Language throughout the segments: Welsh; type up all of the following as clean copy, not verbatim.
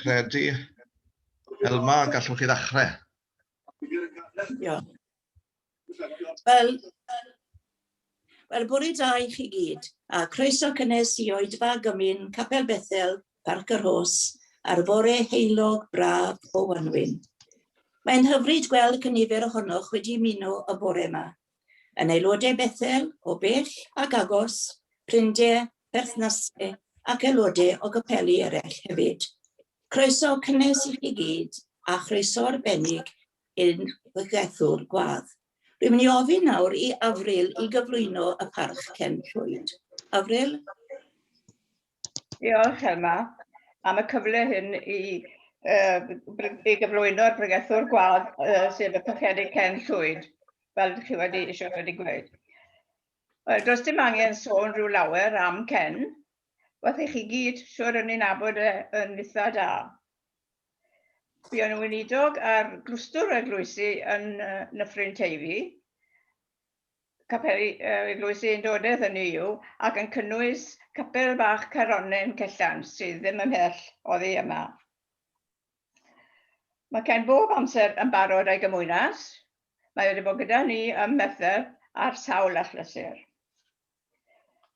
Credu, Elma, gallwch chi ddechrau. Diolch. Wel, wel, bore da i chi gyd, a croeso cynnes i oedfa gymun Capel Bethel, Parc y Rhos, ar fore heulog braf o wanwyn. Mae'n hyfryd gweld cynifer ohonoch wedi ymuno y bore yma. Yn aelodau Bethel, o bell ac agos, ffrindiau, perthnasau ac aelodau o gapeli eraill hefyd. Croeso cynnes i chi gyd a chroeso arbennig i'n pregethwr gwadd. Rwy'n mynd i ofyn nawr i Avril i gyflwyno y parch Ken Llwyd. Avril? Diolch, Elma, am y cyfle hyn i, uh, i gyflwyno'r pregethwr gwadd, uh, sef y Parchedig Ken Llwyd, fel chi wedi eisiau wedi gweud. Wel, does dim angen sôn rhyw lawer am Ken. Wel, chi gyd siwr yn ei nabod e yn eitha da. Buon yn weinidog ar glwstwr eglwysi yn Nyffryn Teifi, capeli eglwysi Undodedd hynny yw, ac yn cynnwys capel bach Caronnen Cellan sydd ddim ymhell oddi yma. Mae Ken bob amser yn barod a'i gymwynas. Mae wedi bod gyda ni ym Methel ar sawl achlysur.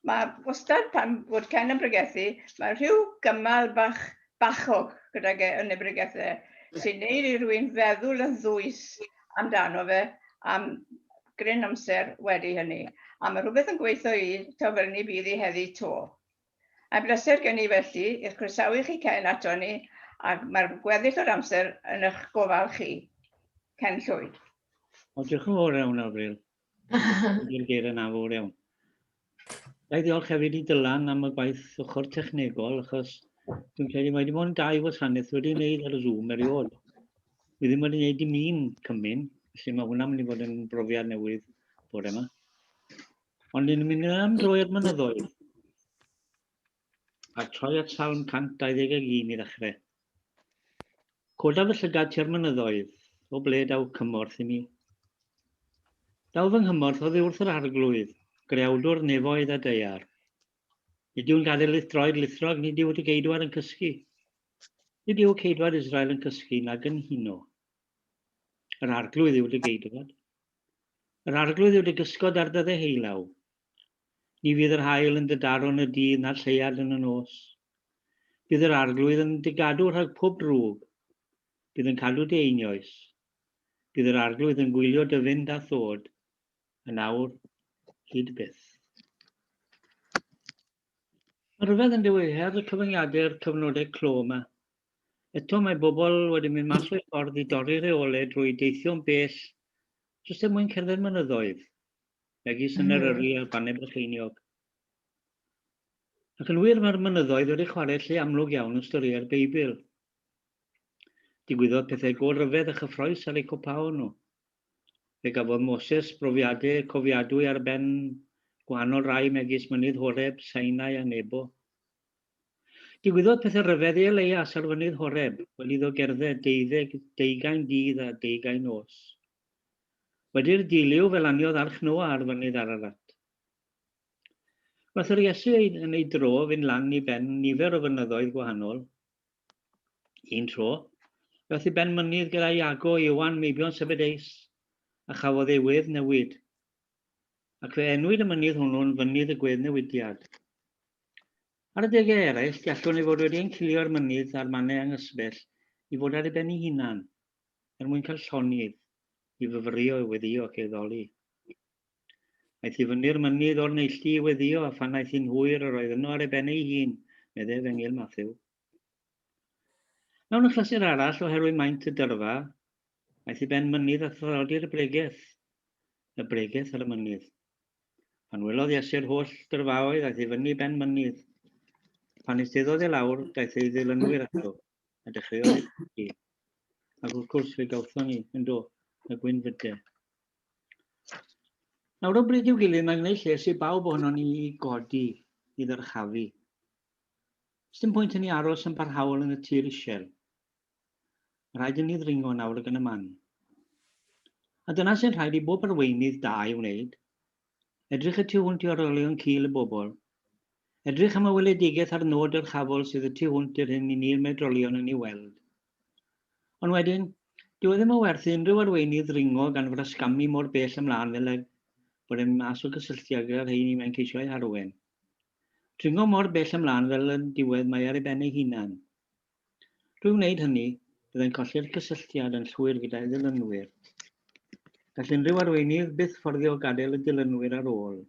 Mae wastad pan fod Ken yn bregethu, mae rhyw gymal bach bachog gydag e yn ei bregethau sy'n neud i rywun feddwl yn ddwys amdano fe am gryn amser wedi hynny. A mae rhywbeth yn gweithio i, taw fel ni bydd i heddi to. Mae'n bleser gen i felly i'ch croesawu chi Ken ato ni ac mae'r gweddill o'r amser yn eich gofal chi. Ken Llwyd. O, diolch yn fawr iawn, Avril. Di'r geiriau yna fawr iawn. Ga i ddiolch hefyd i Dylan am y gwaith ochr technegol, achos dwi'n credu mae dim ond dau wasanaeth wedi wneud ar y Zoom erioed. Dwi ddim wedi wneud dim un cymun, felly mae hwnna'n mynd i fod yn brofiad newydd bore yma. Ond ni'n mynd am dro i'r mynyddoedd. A troi at Salm 121 i ddechrau. Codaf fy llygad tua'r mynyddoedd, o ble daw cymorth i mi? Daw fy nghymorth oddi wrth yr Arglwydd, greawdwr nefoedd a daear. Nid yw'n gadael i'th droed lithro ac nid yw dy geidwad yn cysgu. Nid yw ceidwad Israel yn cysgu nag yn huno. Yr Arglwydd yw dy geidwad. Yr Arglwydd yw dy gysgod ar dy ddeheulaw. Ni fydd yr haul yn dy daro yn y dydd na'r lleuad yn y nos. Bydd yr Arglwydd yn dy gadw rhag pob drwg. Bydd yn cadw dy einioes. Bydd yr Arglwydd yn gwylio dy fynd a thod, yn awr hyd byth. Mae'n rhyfedd yn dyw e, er y cyfyngiadau'r cyfnodau clo yma. Eto mae bobl wedi mynd mas o'i ffordd i dorri rheolau drwy deithio'n bell jyst er mwyn cerdded mynyddoedd, megis yn Eryri a'r Bannau Brycheiniog. Ac yn wir mae'r mynyddoedd wedi chwarae lle amlwg iawn yn storïau'r Beibl. Digwyddodd pethau go ryfedd a chyffroes ar eu copaon nhw. Fe gafodd Moses brofiadau cofiadwy ar ben gwahanol rai megis Mynydd Horeb, Sinai a Nebo. Digwyddodd pethau rhyfedd i Eleias ar Fynydd Horeb wedi iddo gerdded deuddeg, deugain dydd a deugain nos. Wedi'r dilyw fe laniodd Arch Noa ar Fynydd Ararat. Wnaeth yr Iesu ei, yn ei dro fynd lan i ben nifer o fynyddoedd gwahanol. Un tro, daeth i ben mynydd gyda Iago, Ioan, meibion Sebedeus, a chafodd ei wedd newid. Ac fe enwyd y mynydd hwnnw'n Fynydd y Gweddnewidiad. Ar adegau eraill, gallwn ei fod wedi encilio'r mynydd a'r mannau anghysbell i fod ar ei ben ei hunan, er mwyn cael llonydd i fyfyrio, i weddïo ac i addoli. Aeth i fyny'r mynydd o'r neilltu i weddïo, a phan aeth hi'n hwyr, yr oedd yno ar ei ben ei hun, meddai Efengyl Mathew. Mewn achlysur arall, oherwydd maint y dyrfa, aeth i ben mynydd a thraddodi'r bregeth, y bregeth ar y mynydd. Pan welodd Iesu'r holl dyrfaoedd, aeth i fyny ben mynydd. Pan eisteddodd e lawr, daeth ei ddilynwyr ato, a dechreuodd ei ddysgu. Ac wrth gwrs, fe gawthon ni, yn do, y gwynfydau. Nawr o bryd i'w gilydd mae'n gwneud lles i bawb ohonon ni i godi, i ddyrchafu. Sdim pwynt i ni aros yn barhaol yn y tir isiel. Mae rhaid i ni ddringo nawr ac yn y man. A dyna sy'n rhaid i bob arweinydd da ei wneud. Edrych y tu hwnt i orolion cul y bobl. Edrych am y weledigaeth a'r nod dyrchafol sydd y tu hwnt i'r hyn i ni'r meidrolion yn ei weld. Ond wedyn, dyw e ddim o werth i unrhyw arweinydd ddringo gan frasgamu mor bell ymlaen fel y bod e'n mas o gysylltiad gyda'r rheini mae'n ceisio eu harwain. Dringo mor bell ymlaen fel yn diwedd mae ar ei ben ei hunan. Drwy wneud hynny, byddai'n colli'r cysylltiad yn llwyr gyda'i ddilynwyr. Gall unrhyw arweinydd byth fforddio gadael y dilynwyr ar ôl.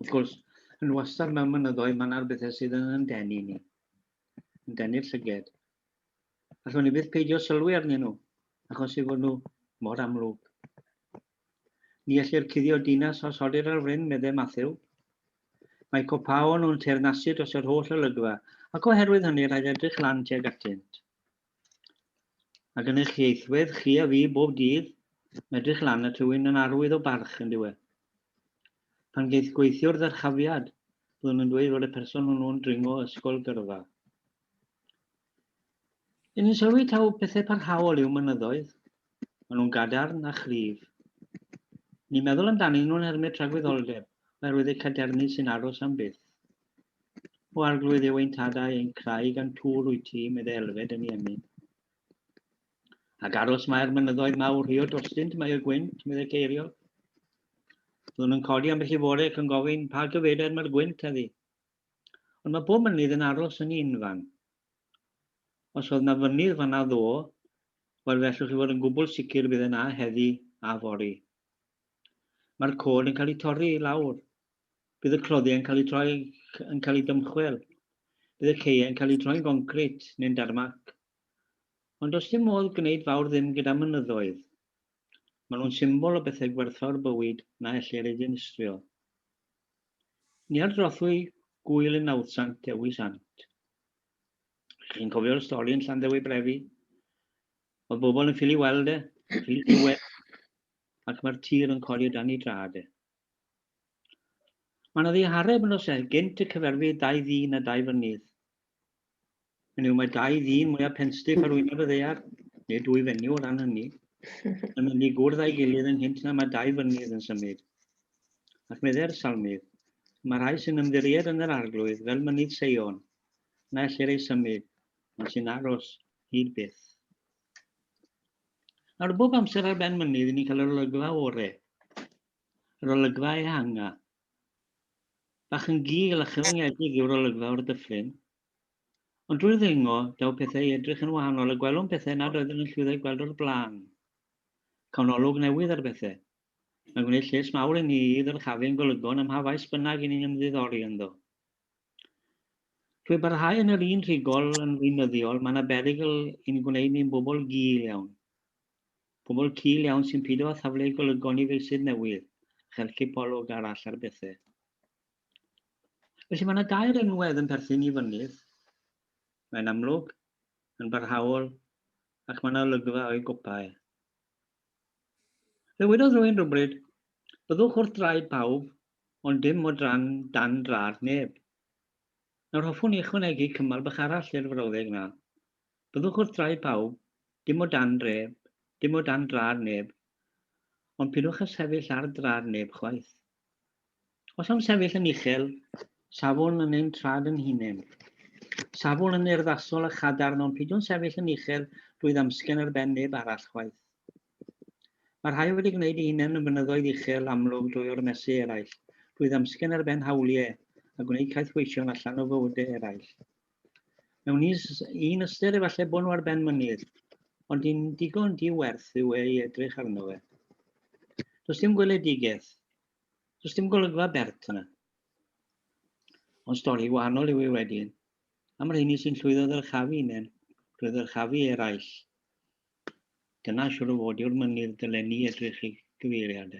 Wrth gwrs, yn wastad mewn mynyddoedd mae yna'r bethau sydd yn yn denu ni, yn denu'r llyged. Allwn ni byth peidio sylwi arnyn nhw, achos eu fod nhw mor amlwg. Ni ellir cuddio dinas os odir ar fryn, meddai Matthew. Mae copaon nhw'n teyrnasu dros yr holl olygfa, ac oherwydd hynny rhaid edrych lan tuag atynt. Ac yn eich ieithwedd chi a fi bob dydd, mae edrych lan at rhywun yn arwydd o barch yn diwedd. Pan geith gweithiwr ddyrchafiad, byddwn yn dweud fod y person hwnnw'n dringo ysgol gyrfa. Yn ni'n sylwi taw pethau parhaol yw mynyddoedd. Maen nhw'n gadarn a chryf. Ni'n meddwl amdanyn nhw'n nhermau tragwyddoldeb, oherwydd eu cadernid sy'n aros am byth. O Arglwydd yw ein tadau, ein craig a'n tŵr wyt ti, meddai Elfed yn ei emyn. Ac aros mae'r mynyddoedd mawr rhuo drostynt mae y gwynt, meddai Ceiriog. Byddwn yn codi ambell i fore ac yn gofyn pa gyfeiriad mae'r gwynt heddi. Ond mae bob mynydd yn aros yn ei unfan. Os oedd na fynydd fanna ddo, wel fe allwch chi fod yn gwbl sicr bydd yna heddi a fory. Mae'r cod yn cael ei torri i lawr. Bydd y cloddiau yn cael eu troi yn cael eu dymchwel. Bydd y caeau yn cael eu troi'n goncrit neu'n darmac. Ond does dim modd gwneud fawr ddim gyda mynyddoedd. Maen nhw'n symbol o bethau gwerthfawr bywyd na ellir eu dinistrio. Ni ar drothwy gŵyl y nawddsant Dewi Sant. Chi'n cofio'r stori yn Llanddewi Brefi? Oedd bobl yn ffili weld e, ffili clywed, ac mae'r tir yn codi o dan ei drad e. Mae yna ddihareb yn oes e, gynt y cyferfu dau ddyn a dau fynydd. Hynny yw, mae dau ddyn mwyaf penstiff ar wyneb y ddaear, neu dwy fenyw o ran hynny, yn mynd i gwrdd â'i gilydd ynghynt na mae dau fynydd yn symud. Ac meddai'r salmydd, mae rhai sy'n ymddiried yn yr arglwydd fel mynydd Seion, na ellir ei symud, ond sy'n aros hyd byth. Nawr, bob amser ar ben mynydd, ni'n cael yr olygfa ore, yr olygfa ehanga. Bach yn gul a chyfyngedig yw'r olygfa o'r dyffryn. Ond drwy ddringo, daw pethau i edrych yn wahanol a gwelwn pethau nad oeddwn yn llwyddo i gweld o'r blaen. Cawn olwg newydd ar bethau. Mae'n gwneud lles mawr i ni i ddyrchafu'n golygon ym mha faes bynnag i ni'n ymddiddori ynddo. Drwy barhau yn yr un rhigol yn feunyddiol, mae yna berygl i'n gwneud ni'n bobl gul iawn. Pobl cul iawn sy'n pido â thaflu eu golygon i feysydd newydd a chael cipolwg arall ar bethau. Felly mae yna dair enwedd yn perthyn i fynydd. Mae'n amlwg, yn barhaol, ac mae yna olygfa o'i gopa e. Fe wedodd rhywun rhywbryd, byddwch wrth draed pawb, ond dim o dran dan drad neb. Nawr hoffwn i ychwanegu cymal bach arall i'r frawddeg 'na. Byddwch wrth draed pawb, dim o dan dreb, dim o dan drad neb, ond pidwch â sefyll ar drad neb chwaith. Os am sefyll yn uchel, safwn yn ein trad yn hunain. Safwn yn urddasol a chadarn, ond peidiwn sefyll yn uchel drwy ddamsgen ar ben neb arall chwaith. Mae rhai wedi gwneud eu hunain yn fynyddoedd uchel amlwg drwy ormesu eraill, drwy ddamsgen ar ben hawliau a gwneud caethweision allan o fywydau eraill. Mewn un ystyr efallai bod nhw ar ben mynydd, ond un digon di-werth yw e i edrych arno fe. Does dim gweledigaeth, Does dim golygfa bert yna. Ond stori wahanol yw ei wedyn. Am rheini sy'n llwyddo ddyrchafu unen, drwy ddyrchafu eraill. Dyna siwr o fod yw'r mynydd dylen ni edrych i gyfeiriad e.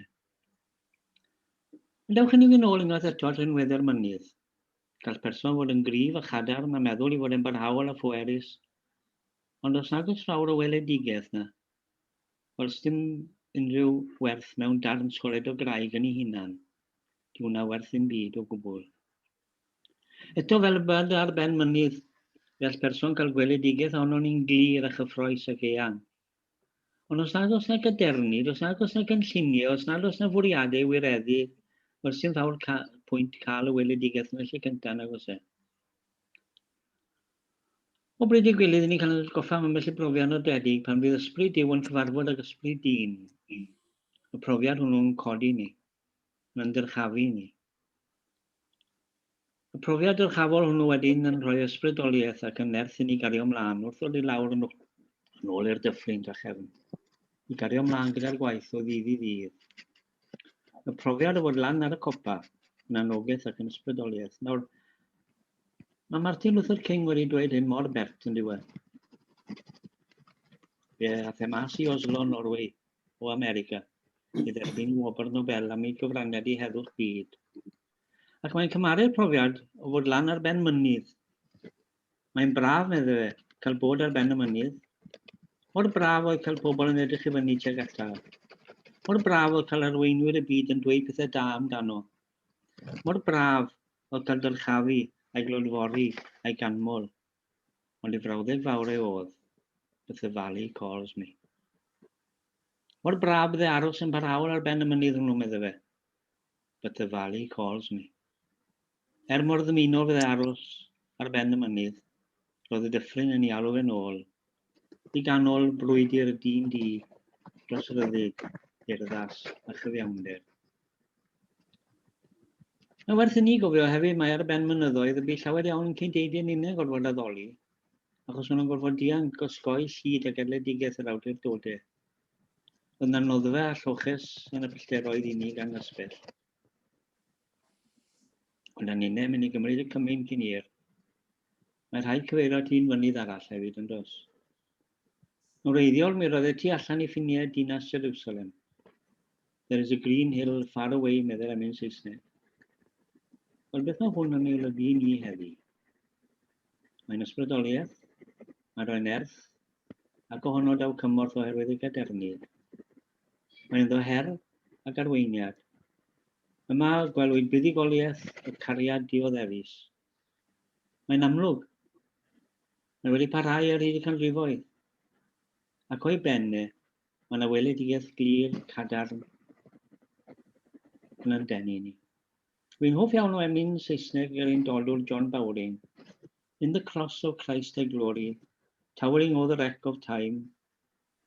Ond dewch i ni fynd ôl unwaith eto at rinweddau'r mynydd. Gall person fod yn gryf a chadarn a meddwl i fod yn barhaol a phwerus, ond os nag oes fawr o weledigaeth na, Wel, sdim unrhyw werth mewn darn solet o graig yn ei hunan. Di hwnna werth ddim byd o gwbl. Eto fel y byd ar ben mynydd, fe all person cael gweledigaeth ohonon ni'n glir a chyffroes ac eang. Ond os nad oes na gadernid, os nad oes na gynlluniau, os nad oes na fwriadau i wireddu, wel, sdim fawr pwynt cael y weledigaeth yn y lle cyntaf nag oes e. O bryd i'w gilydd, ni'n cael atgoffa am ambell i brofiad nodedig pan fydd ysbryd Duw yn cyfarfod ag ysbryd dyn. Y profiad hwnnw'n codi ni, yn ymddyrchafu ni. Y profiad dyrchafol hwnnw wedyn yn rhoi ysbrydoliaeth ac yn nerth i ni gario ymlaen wrth ddod i lawr yn ôl i'r dyffryn drachefn, i gario ymlaen gyda'r gwaith o ddydd i ddydd. Y profiad o fod lan ar y copa yn anogaeth ac yn ysbrydoliaeth. Nawr, mae Martin Luther King wedi dweud hyn mor bert yn diwedd. Fe ath e mas i Oslo, Norway, o America, i dderbyn wobr Nobel am ei gyfraniad i heddwch byd. Ac mae'n cymharu'r profiad o fod lan ar ben mynydd. Mae'n braf, medde fe, cael bod ar ben y mynydd. Mor braf oedd cael pobl yn edrych i fyny tuag ata. Mor braf oedd cael arweinwyr y byd yn dweud pethau da amdano. Mor braf oedd cael dyrchafu a'i glodfori a'i ganmol. Ond ei frawddeg fawr e oedd, But the valley calls me. Mor braf bydde aros yn parhaol ar ben y mynydd hwnnw, medde fe. But the valley calls me. Er mor ddymunol fydde aros ar ben y mynydd, roedd y dyffryn yn ei alw fe'n ôl, i ganol brwydr dyn du dros ryddid, urddas a chyfiawnder. Mae'n werth i ni gofio hefyd mae ar ben mynyddoedd y bu llawer iawn yn cyn deudyn ninnau'n gorfod addoli, achos maen nhw'n gorfod dianc osgoi llid ac erledigaeth yr awdurdodau. Oedd yna noddfa a lloches yn y pellteroedd i ni gan ysbell. Ond a ninnau mynd i gymryd y cymun cyn hir. Mae rhaid cyfeirio at un fynydd arall hefyd, yn does? Yn wreiddiol, mi roedd e tu allan i ffiniau dinas Jerusalem. There is a green hill far away, meddai'r emyn Saesneg. Wel, beth mae hwn yn ei olygu i ni heddi? Mae'n ysbrydoliaeth, mae'n rhoi nerth, ac ohono daw cymorth oherwydd ei gadernid. Mae'n ynddo her ac arweiniad. Yma gwelwyd buddugoliaeth y cariad dioddefus. Mae'n amlwg. Mae wedi parhau ar hyd y canrifoedd. Ac o'i ben e, Mae yna weledigaeth glir, cadarn yn ymdenu ni. Rwy'n hoff iawn o emyn Saesneg yr undodwr John Bowring. In the cross of Christ I glory, towering o'er the wreck of time,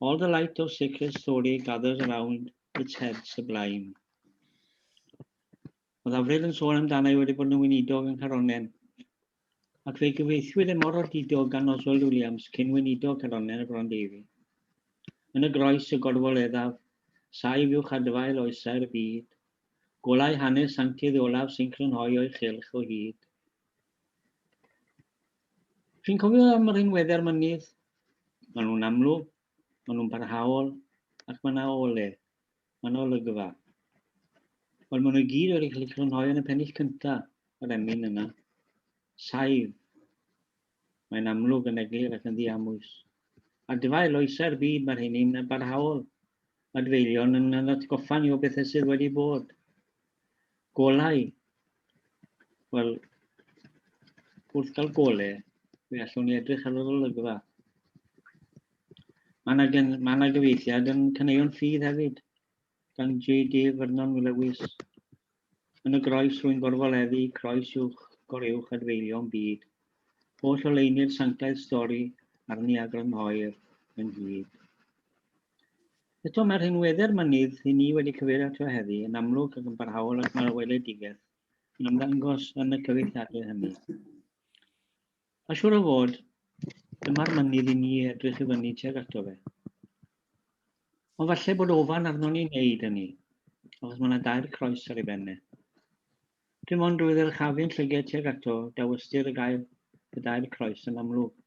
all the light of sacred story gathers around its head sublime. Oedd Avril yn sôn amdano i wedi bod yn weinidog yng Ngharonnen, ac fe gyfieithwyd e mor odidog gan Oswald Williams, cyn weinidog Caronnen y Bron Deifi. Yn y groes y gorfoleddaf, saif uwch adfail oesau'r byd, golau hanes sanctaidd olaf sy'n crynhoi o'i chylch o hyd. Chi'n cofio am yr rhinweddau'r mynydd? Maen nhw'n amlwg, maen nhw'n barhaol, ac mae yna ole. Mae yna olygfa. Wel, maen nhw i gyd wedi cael eu crynhoi yn y pennill cyntaf, yr emyn yna. Saif. Mae'n amlwg yn eglur ac yn ddiamwys. Adfail oesau'r byd mae'r rheini'n barhaol. Adfeilion yn yn atgoffa ni o bethau sydd wedi bod. Golau. Wel, wrth gael golau, fe allwn ni edrych ar yr olygfa. Mae yna, gen, mae yna gyfeithiad yn Caneuon Ffydd hefyd, gan J.D. Vernon Lewis. Yn y groes rwy'n gorfoleddu, croes uwch, goruwch adfeilion byd. Holl oleuni'r sanctaidd stori arni a grynhoir ynghyd. Eto mae'r rhinweddau'r mynydd i ni wedi cyfeirio ato heddi yn amlwg ac yn barhaol ac mae'r weledigaeth yn ymddangos yn y cyfeithiadau hynny. A siŵr o fod, dyma'r mynydd i ni edrych i fyny tuag ato fe. Ond falle bod ofan arnon ni'n neud hynny, achos mae yna dair croes ar ei ben e. Dim ond drwy ddyrchafu'n llyged tuag ato, daw ystyr y gair y dair croes yn amlwg.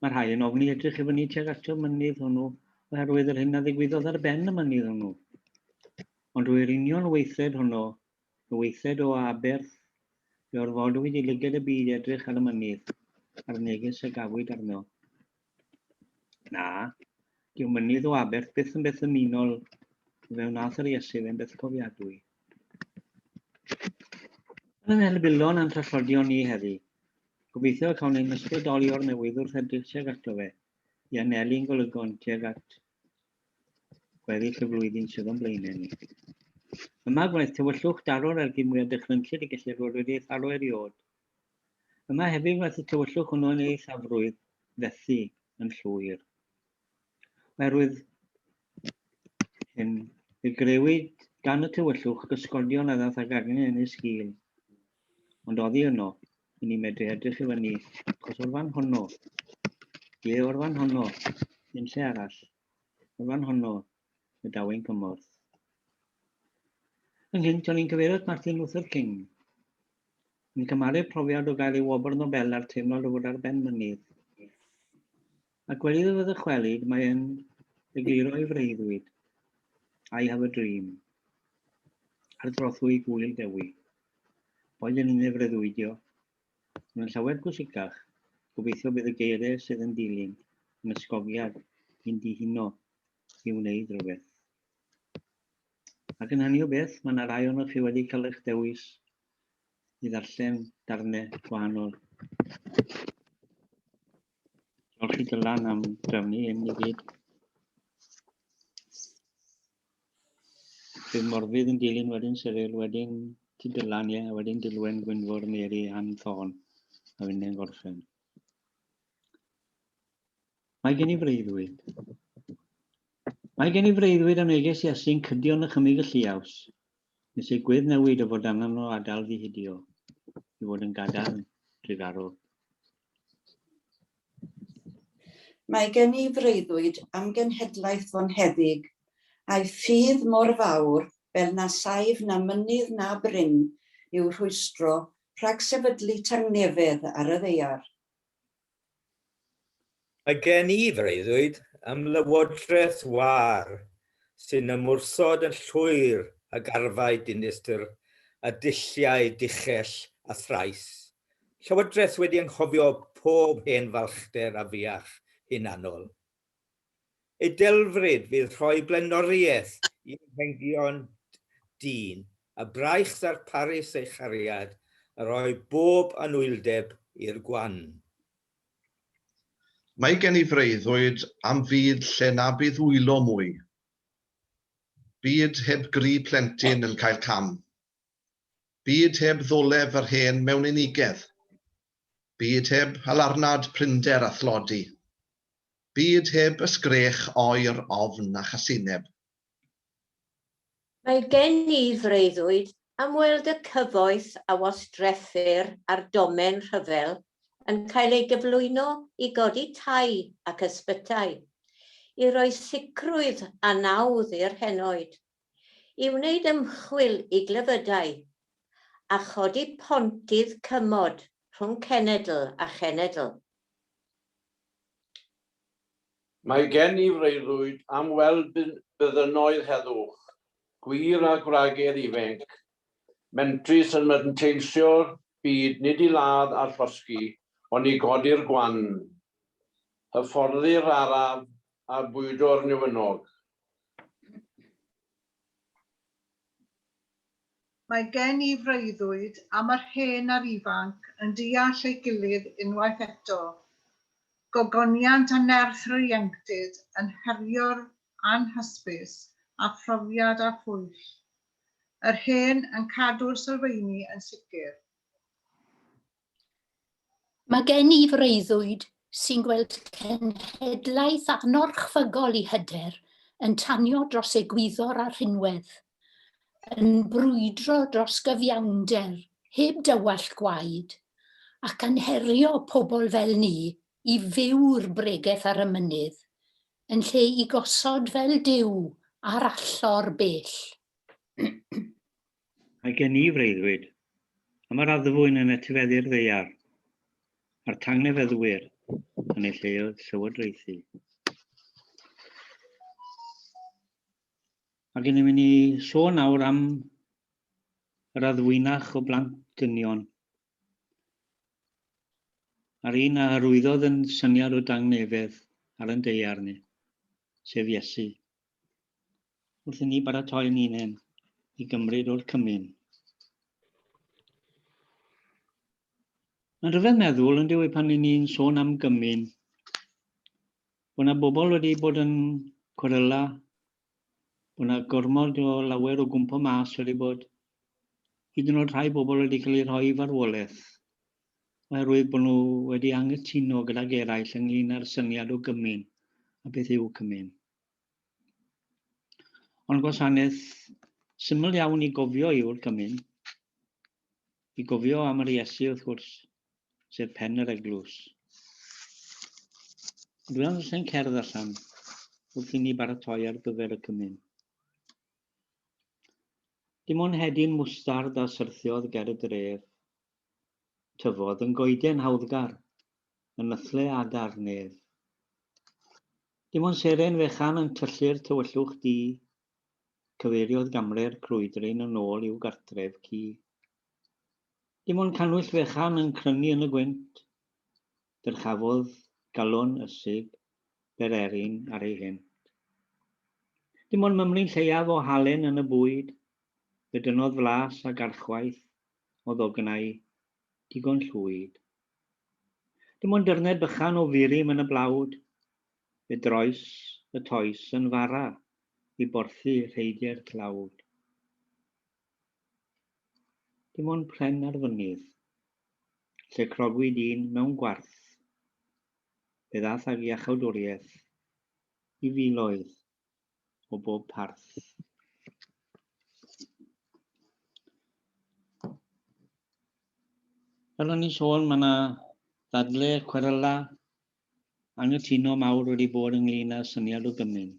Mae rhai yn ofni edrych i fyny tuag ato mynydd hwnnw oherwydd yr hyn a ddigwyddodd ar ben y mynydd hwnnw. Ond drwy'r union weithred honno, y weithred o aberth, fe orfodwyd i lygad y byd edrych ar y mynydd, a'r neges a gafwyd arno. Na, dyw mynydd o aberth byth yn beth ymunol, fe wnaeth yr Iesu fe'n beth cofiadwy. Yn yn helbulon a'n trallodion ni heddi, gobeithio y cawn ein ysbrydoli o'r newydd wrth edrych tuag ato fe, i anelu'n golygon tuag at gweddill y flwyddyn sydd o'n blaenau ni. Yma gwnaeth tywyllwch daro'r ergyd mwyaf dychrynllyd y gellir fod wedi ei tharo erioed. Yma hefyd wnaeth y tywyllwch hwnnw yn ei ethafrwydd fethu yn llwyr. Oherwydd hyn, fe grëwyd gan y tywyllwch gysgodion a ddaeth ag angen yn ei sgil. Ond oddi yno, i ni medru edrych i fyny, achos o'r fan honno, ie, o'r fan honno, un lle arall, o'r fan honno, y daw ein cymorth. Ynghynt, o'n i'n cyfeirio at Martin Luther King, yn cymharu'r profiad o gael ei wobr Nobel a'r teimlad o fod ar ben mynydd. Ac wedi iddo fo ddychwelyd, mae e'n egluro ei freuddwyd, I have a dream, ar drothwy Gŵyl Dewi. Boed yn unig freuddwydio, ond yn llawer pwysicach, gobeithio bydd y geiriau sydd yn dilyn yn ysgogiad i'n dihuno i wneud rhywbeth. Ac yn hynny o beth, mae yna rai ohonoch chi wedi cael eich dewis i ddarllen darnau gwahanol. Diolch i Dylan am drefnu hyn i gyd. Bydd Morfydd yn dilyn wedyn Cyril, wedyn ti Dylan, ie, a wedyn Dilwen, Gwynfor, Mary, Ann Thorne, a finnau'n gorffen. Mae gen i freuddwyd. Mae gen i freuddwyd am neges Iesu'n cydio yn nychymyg y lliaws, nes ei gwedd newid o fod angen o adael ddihidio, i fod yn gadarn drugarog. Mae gen i freuddwyd am genhedlaeth fonheddig, a'i ffydd mor fawr fel na saif na mynydd na bryn i'w rhwystro rhag sefydlu tangnefedd ar y ddaear. Mae gen i freuddwyd am lywodraeth wâr sy'n ymwrthod yn llwyr ag arfau dinistr a dulliau dichell a thrais, llywodraeth wedi anghofio pob hen falchder afiach hunanol. Ei delfryd fydd rhoi blaenoriaeth i anghenion dyn a braich ddarparus ei chariad a rhoi bob anwyldeb i'r gwan. Mae gen i freuddwyd am fyd lle na bydd wylo mwy. Byd heb gri plentyn yn cael cam. Byd heb ddolef yr hen mewn unigedd. Byd heb alarnad prinder a thlodi. Byd heb ysgrech oer ofn a chasineb. Mae gen i freuddwyd am weld y cyfoeth a wastreffir ar domen rhyfel yn cael ei gyflwyno i godi tai ac ysbytai, i roi sicrwydd a nawdd i'r henoed. i wneud ymchwil i glefydau a chodi pontydd cymod rhwng cenedl a chenedl. Mae gen i freuddwyd am weld byddynnoedd heddwch, gwŷr a gwragedd ifenc, mentrus yn manteisio'r byd nid i ladd a llosgi, ond i godi'r gwan, hyfforddi'r araf a bwydo'r newynog. Mae gen i freuddwyd am yr hen a'r ifanc yn deall ei gilydd unwaith eto. Gogoniant a nerth yr ieuenctid yn herio'r anhysbys a phrofiad a phwyll. Yr hen yn cadw'r sylfeini yn sicr. Mae gen i freuddwyd sy'n gweld cenhedlaeth anorchfygol i hyder yn tanio dros egwyddor a rhinwedd, yn brwydro dros gyfiawnder heb dywallt gwaed, ac yn herio pobl fel ni i fyw'r bregeth ar y mynydd, yn lle i gosod fel Duw ar allor bell. Mae gen i freuddwyd am yr addfwyn yn etifeddu'r ddaear, a'r tangnefeddwyr yn eu lleoedd llywodraethu. Ac yn mynd i sôn nawr am yr addfwynach o blant dynion, a'r un a hyrwyddodd yn syniad o dangnefedd ar yn daear ni, sef Iesu. Wrth i ni baratoi'n hunain i gymryd o'r cymun. Mae'n rhyfedd meddwl, yn dyw e, pan ni'n sôn am gymun, bod yna bobl wedi bod yn cweryla Bod yna gormod o lawer o gwmpo mas wedi bod, hyd yn oed rhai bobl wedi cael eu rhoi i farwolaeth, oherwydd bod nhw wedi anghytuno gydag eraill ynglyn â'r syniad o gymun a beth yw cymun. Ond gwasanaeth syml iawn i gofio yw'r cymun. I gofio am yr Iesu, wrth gwrs, sef pen yr eglwys. Dwi am ddarllen cerdd allan wrth i ni baratoi ar gyfer y cymun. Dim ond hedyn mwstard a syrthiodd ger y dref. Tyfodd yn goeden hawddgar, yn nythle adar nef. Dim ond seren fechan yn tyllu'r tywyllwch du, cyfeiriodd gamre'r crwydryn yn ôl i'w gartref cu. Dim ond cannwyll fechan yn crynu yn y gwynt, dyrchafodd galon ysig bererin ar ei hynt. Dim ond mymryn lleiaf o halen yn y bwyd, fe dynnodd flas ag archwaeth o ddognau digon llwyd. Dim ond dyrned bychan o furum yn y blawd, fe droes y toes yn fara i borthu rheidiau'r tlawd. Dim ond pren ar fynydd, lle crogwyd un mewn gwarth, fe ddath ag iachawdwriaeth i filoedd o bob parth. Fel o'n i'n sôn, mae yna ddadle, cweryla, anghytuno mawr wedi bod ynglyn â syniad o gymun.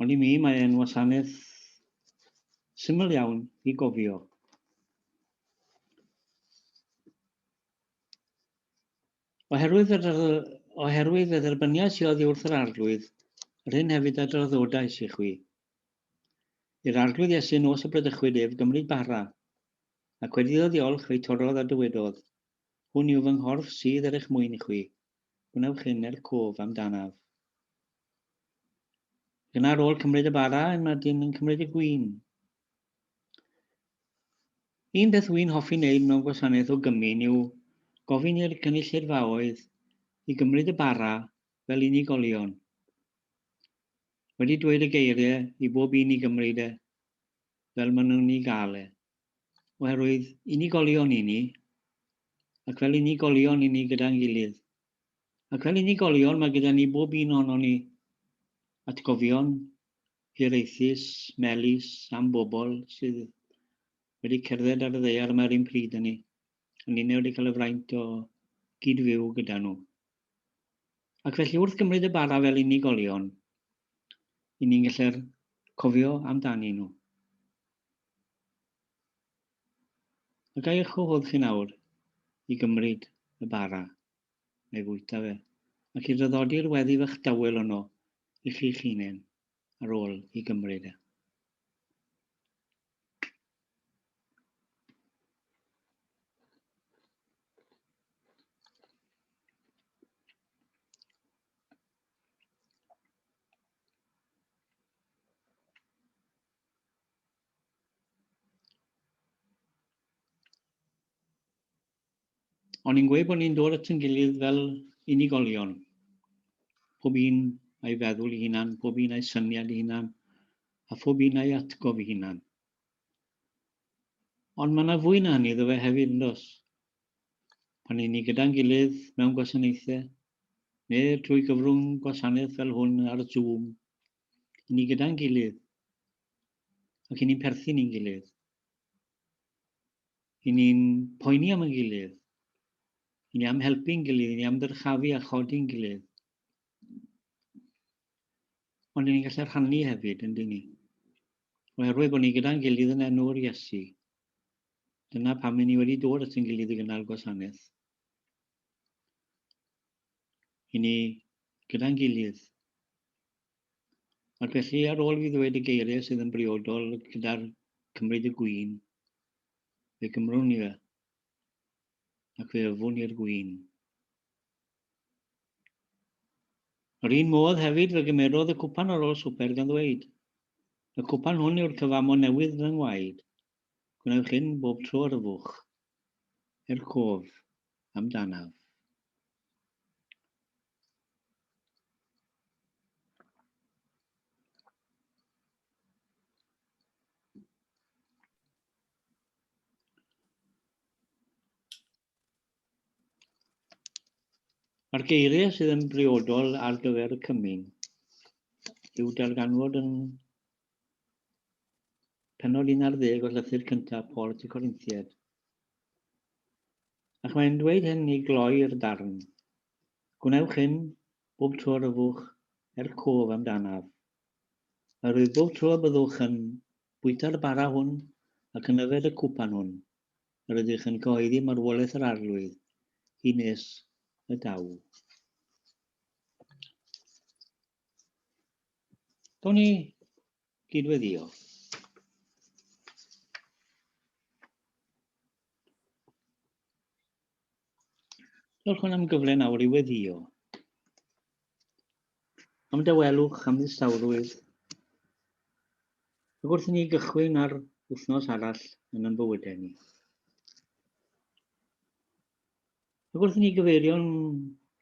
Ond i mi, mae e'n wasanaeth syml iawn i gofio. Oherwydd y, oherwydd y dderbyniais i oddi wrth yr Arglwydd, yr hyn hefyd a draddodais i chwi. I'r Arglwydd Iesu nos y bradychwyd ef gymryd bara, ac wedi iddo ddiolch fe'i torrodd a dywedodd, Hwn yw fy nghorff sydd er eich mwyn i chwi, gwnewch hyn er cof amdanaf. Ac yna ar ôl cymryd y bara, mae dyn yn cymryd y gwin. Un peth wy'n hoffi wneud mewn gwasanaeth o gymun yw gofyn i'r cynulleidfaoedd i gymryd y bara fel unigolion. Wedi dweud y geiriau i bob un i gymryd e fel maen nhw'n ei gael e. Oherwydd unigolion i ni, ac fel unigolion i ni gyda'n gilydd. Ac fel unigolion mae gyda ni bob un ohonon ni atgofion hiraethus, melys am bobl sydd wedi cerdded ar y ddaear yma yr un pryd â ni, a ninne wedi cael y fraint o gyd-fyw gyda nhw. Ac felly wrth gymryd y bara fel unigolion, i ni'n gallu'r cofio amdani nhw. A ga i eich gwahodd chi nawr i gymryd y bara, a'i fwyta fe, ac i draddodi'r weddi fach dawel yno i chi'ch hunain ar ôl i gymryd e. O'n i'n gweud bod ni'n dod at yn gilydd fel unigolion. Pob un a'i feddwl ei hunan, pob un a'i syniad ei hunan, a phob un a'i atgof ei hunan. Ond mae yna fwy na hynny iddo fe hefyd, yn does? Pan ni'n ni gyda'n gilydd mewn gwasanaethau, neu trwy gyfrwng gwasanaeth fel hwn ar Zoom, i ni gyda'n gilydd, ac i ni'n perthyn i'n gilydd. I ni'n poeni am yn gilydd. I ni am helpu'n gilydd, i ni am ddyrchafu a chodi'n gilydd. Ond i ni'n gallu rhannu hefyd, yn dyn ni. Oherwydd bod ni gyda'n gilydd yn enw'r Iesu. Dyna pam i ni wedi dod at ein gilydd i gynnal gwasanaeth. I ni gyda'n gilydd. Ac felly ar ôl fi ddweud y geiriau sydd yn briodol gyda'r cymryd y gwin, fe gymrwn ni fe, ac fe yfwn ni'r gwin. Yr un modd hefyd fe gymerodd y cwpan ar ôl swper gan ddweud, Y cwpan hwn yw'r cyfamod newydd fy ngwaed, gwnewch hyn bob tro yr yfwch, er cof amdanaf. Mae'r geiriau sydd yn briodol ar gyfer y cymun i'w darganfod yn pennod 11 o llythyr cyntaf Paul at y Corinthiaid. Ac mae'n dweud hyn i gloi'r darn. Gwnewch hyn bob tro yr yfwch er cof amdanaf. Oherwydd bob tro y byddwch yn bwyta'r bara hwn ac yn yfed y cwpan hwn, yr ydych yn cyhoeddi marwolaeth yr Arglwydd hyd nes y daw. Gawn ni gydweddio. Diolch am gyfle nawr i weddio. Am dawelwch, am ddistawrwydd. Ac wrth i ni gychwyn ar wythnos arall yn ein bywydau ni. Ac wrth i ni gyfeirio'n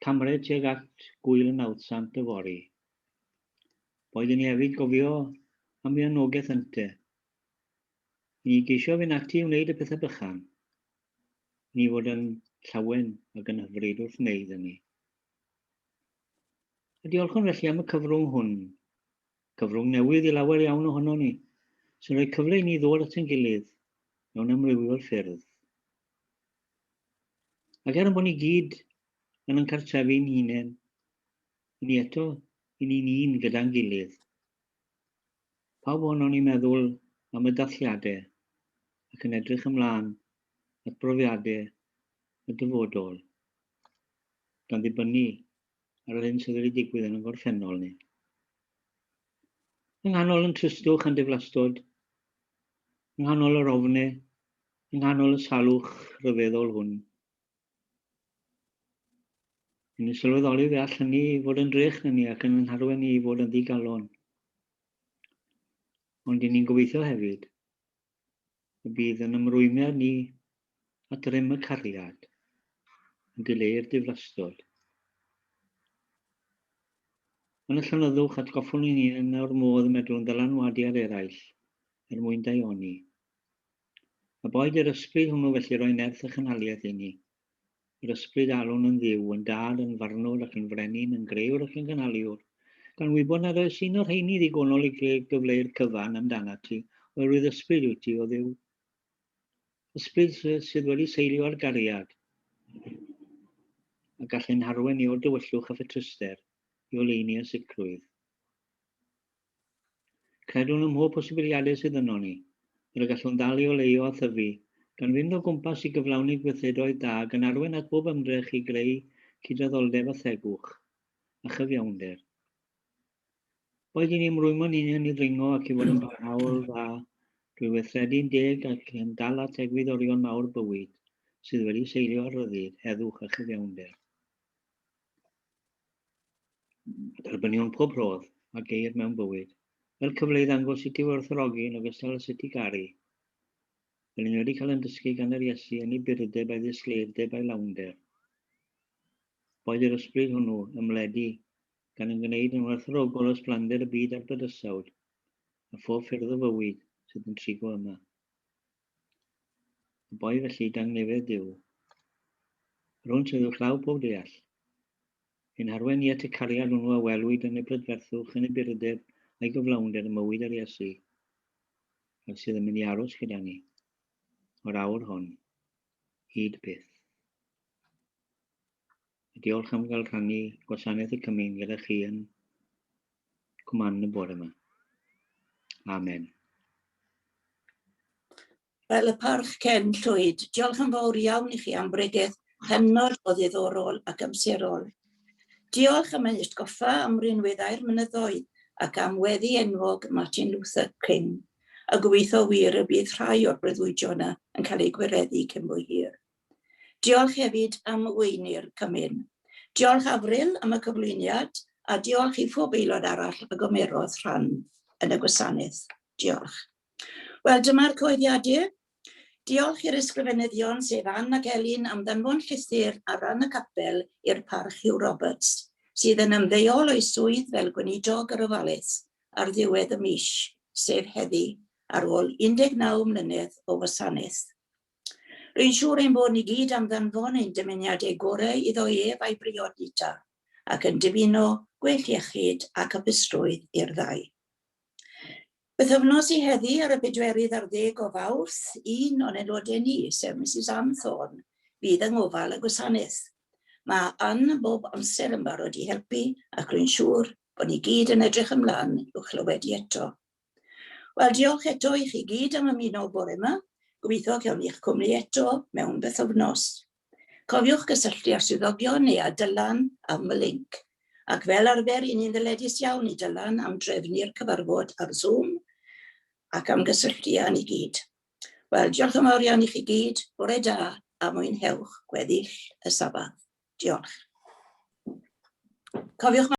camre tuag at gwyl y nawddsant yfory, boed i ni hefyd gofio am ei anogaeth ynte, i ni geisio fynd ati i wneud y pethau bychan, i ni fod yn llawen ac yn hyfryd wrth wneud hynny. A diolchwn felly am y cyfrwng hwn, cyfrwng newydd i lawer iawn ohono ni, sy'n rhoi cyfle i ni ddod at ein gilydd mewn amrywiol ffyrdd. Ac er yn bod ni gyd yn ein cartrefi'n hunain, i ni eto, i ni'n un gyda'n gilydd. Pawb ohonon ni'n meddwl am y dathliadau ac yn edrych ymlaen at brofiadau y dyfodol, gan ddibynnu ar yr hyn sydd wedi digwydd yn y gorffennol ni. Yng nghanol yn tristwch a'n diflastod, yng nghanol yr ofne, yng nghanol y salwch rhyfeddol hwn, Yn y sylweddoli fe all hynny fod yn drech na ni ac yn ein harwain ni i fod yn ddigalon. Ond i ni'n gobeithio hefyd y bydd yn ymrwymiad ni at rym y cariad yn dileu'r diflastod. Yn y llonyddwch atgoffwn ni'n hun o'r modd y medrwn ddylanwadu ar eraill er mwyn daioni. A boed i'r ysbryd hwnnw felly roi nerth a chynhaliaeth i ni. Yr ysbryd alwn yn ddiw, yn dad, yn farnwr ac yn frenin, yn grëwr ac yn gynhaliwr, gan wybod nad oes un o'r rheini ddigonol i gyfleu'r cyfan amdanat ti, oherwydd ysbryd wyt ti, o Dduw. Ysbryd sydd wedi seilio ar gariad, a gall ein harwain ni o'r dywyllwch a phetruster i oleuni a sicrwydd. Credwn ym mhob posibiliadau sydd yno ni, fel y gallwn ddal i oleuo a thyfu, gan fynd o gwmpas i gyflawni gweithredoedd da, gan arwain at bob ymdrech i greu cydraddoldeb a thegwch, a chyfiawnder. Boed i ni ymrwymo'n hunain i ddringo ac i fod yn barhaol dda drwy weithredu'n deg ac yn dal at egwyddorion mawr bywyd sydd wedi seilio ar ryddid, heddwch a chyfiawnder. Derbyniwn pob rhodd a geir mewn bywyd, fel cyfle i ddangos sut i werthfawrogi yn ogystal â sut i garu. Fel ni wedi cael ein dysgu gan yr Iesu yn ei burdeb a'i ddisgleirdeb a'i lawnder. Boed yr ysbryd hwnnw ymledu gan yn gwneud yn werthfawrogol ysblander y byd a'r bydysawd, a phob ffyrdd o fywyd sydd yn trigo yma. Y boi felly dangnefedd Duw. Yr hwn sydd uwchlaw pob deall. Ein harwain ni at y cariad hwnnw a welwyd yn ei brydferthwch, yn ei burdeb a'i gyflawnder ym mywyd yr Iesu, ac sydd yn mynd i aros gyda ni o'r awr hon hyd byth. A diolch am gael rhannu gwasanaeth y cymun gyda chi yn Cwmann y bore yma. Amen. Fel y parch Ken Llwyd, diolch yn fawr iawn i chi am bregeth hynod o ddiddorol ac amserol. Diolch am eich atgoffa am rinweddau'r mynyddoedd ac am weddi enwog Martin Luther King, a gobeithio wir y bydd rhai o'r breuddwydion yna yn cael eu gwireddu cyn bo hir. Diolch hefyd am weini'r cymun. Diolch Avril am y cyflwyniad a diolch i phob aelod arall a gymerodd rhan yn y gwasanaeth. Diolch. Wel, dyma'r cyhoeddiadau. Diolch i'r ysgrifenyddion, sef Ann ac Elin, am ddanfon llythyr ar ran y capel i'r Parch Hugh Roberts, sydd yn ymddeol o'i swydd fel gweinidog yr ofalus ar ddiwedd y mis, sef heddi, ar ôl 19 mlynedd o wasanaeth. Rwy'n siŵr ein bod ni gyd am ddanfon ein dymuniadau gorau iddo ef a'i briod Nita, ac yn dymuno gwell iechyd ac hapusrwydd i'r ddau. Bythefnos i heddi ar y bedwerydd ar ddeg o Fawrth, un o'n aelodau ni, sef Misus Ann Thorne, fydd yng ngofal y gwasanaeth. Mae Ann bob amser yn barod i helpu ac rwy'n siŵr bod ni gyd yn edrych ymlaen i'w chlywed i eto. Wel, diolch eto i chi gyd am ymuno bore yma. Gobeithio cawn ni'ch cwmni eto mewn bythefnos. Cofiwch gysylltu â'r swyddogion neu â Dylan am y linc. Ac fel arfer, i ni'n ddyledus iawn i Dylan am drefnu'r cyfarfod ar Zoom ac am gysylltu â ni gyd. Wel, diolch yn fawr iawn i chi gyd, bore da a mwynhewch gweddill y Sabath. Diolch. Cofiwch.